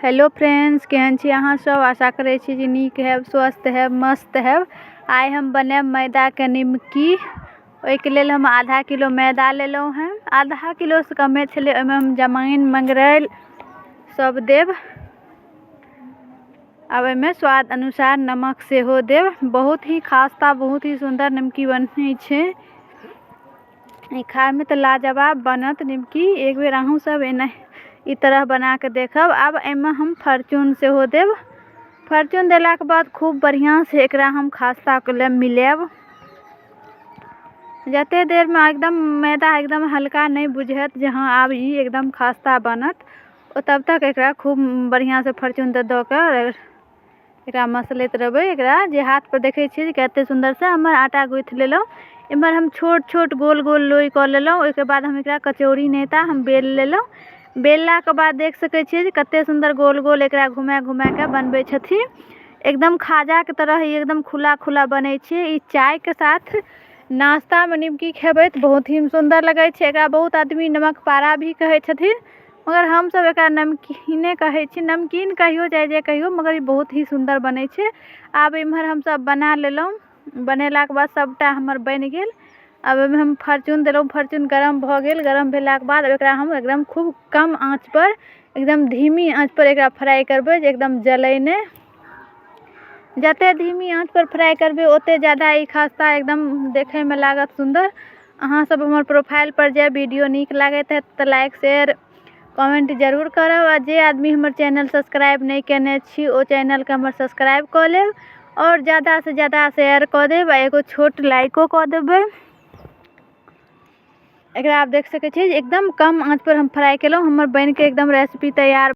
Hello friends, केहन छी अहाँ सब? आशा करै छी जे नीक हैब, स्वस्थ हैब, मस्त हैब। आइ हम बनायब मैदाके निमकी। ओहिके लेल हम आधा किलो मैदा लेलहुँ हेँ। आधा किलोसँ कमे छलै। ओहिमे हम जमाइन, मंगरैल सब देब। आब एहिमे स्वाद अनुसार नमक सेहो देब। बहुत ही खास्ता, बहुत ही सुन्दर निमकी बनै छै। ई खाइमे तऽ लाजवाब बनत निमकी। एक बेर अहूँ सब एना ई तरह बना कऽ देखब। आब एहिमे हम फॉर्च्यून सेहो देब। फॉर्च्यून देलाके बाद खूब बढ़िआँसँ एकरा हम खास्ताके लेल मिलायब। जते देरमे एकदम मैदा एकदम हल्का नहि बुझायत जे हँ आब ई एकदम खास्ता बनत, ओ तब तक एकरा खूब बढ़िआँसँ फॉर्च्यून दऽ कऽ एकरा मसलैत रहबै। एकरा जे हाथपर देखै छियै जे कते सुन्दरसँ हमर आटा गुथि लेलहुँ। एम्हर हम छोट छोट गोल गोल लोइ कऽ लेलहुँ। ओहिके बाद हम एकरा कचौड़ी नहिता हम बेल लेलहुँ। बेललाके बाद देख सकै छियै जे कते सुन्दर गोल गोल एकरा घुमा घुमाके बनबै छथिन। एकदम खाजाके तरह ई एकदम खुला खुला बनै छै। ई चायके साथ नाश्तामे निमकी खेबै तऽ बहुत ही सुन्दर लगै छै। एकरा बहुत आदमी नमक पारा भी कहै छथिन, मगर हमसब एकरा नमकीने कहै छी। नमकीन कहियो चाहे जे कहियो, मगर ई बहुत ही सुन्दर बनै छै। आब एम्हर हमसब बना लेलहुँ। बनेलाके बाद सबटा हमर बनि गेल। आब ओहिमे हम फॉर्च्यून देलहुँ। फॉर्च्यून गरम भऽ गेल। गरम भेलाके बाद एकरा हम एकदम खूब कम आँचपर, एकदम धीमी आँचपर एकरा फ्राइ करबै जे एकदम जलै नहि। जते धीमी आँचपर फ्राइ करबै, ओते ज्यादा ई खास्ता एकदम देखैमे लागत सुन्दर। अहाँ सब हमर प्रोफाइलपर जायब, वीडियो नीक लागैत हैत तऽ लाइक, शेयर, कमेंट जरूर करब। आ जे आदमी हमर चैनल सब्सक्राइब नहि केने छी, ओ चैनलके हमर सब्सक्राइब कऽ लेब आओर ज्यादासँ ज्यादा शेयर कऽ देब आ एगो छोट लाइको कऽ देबै। एकरा आब देख सकै छियै जे एकदम कम आँचपर हम फ्राइ केलहुँ। हमर बनिके एकदम रेसिपी तैयार।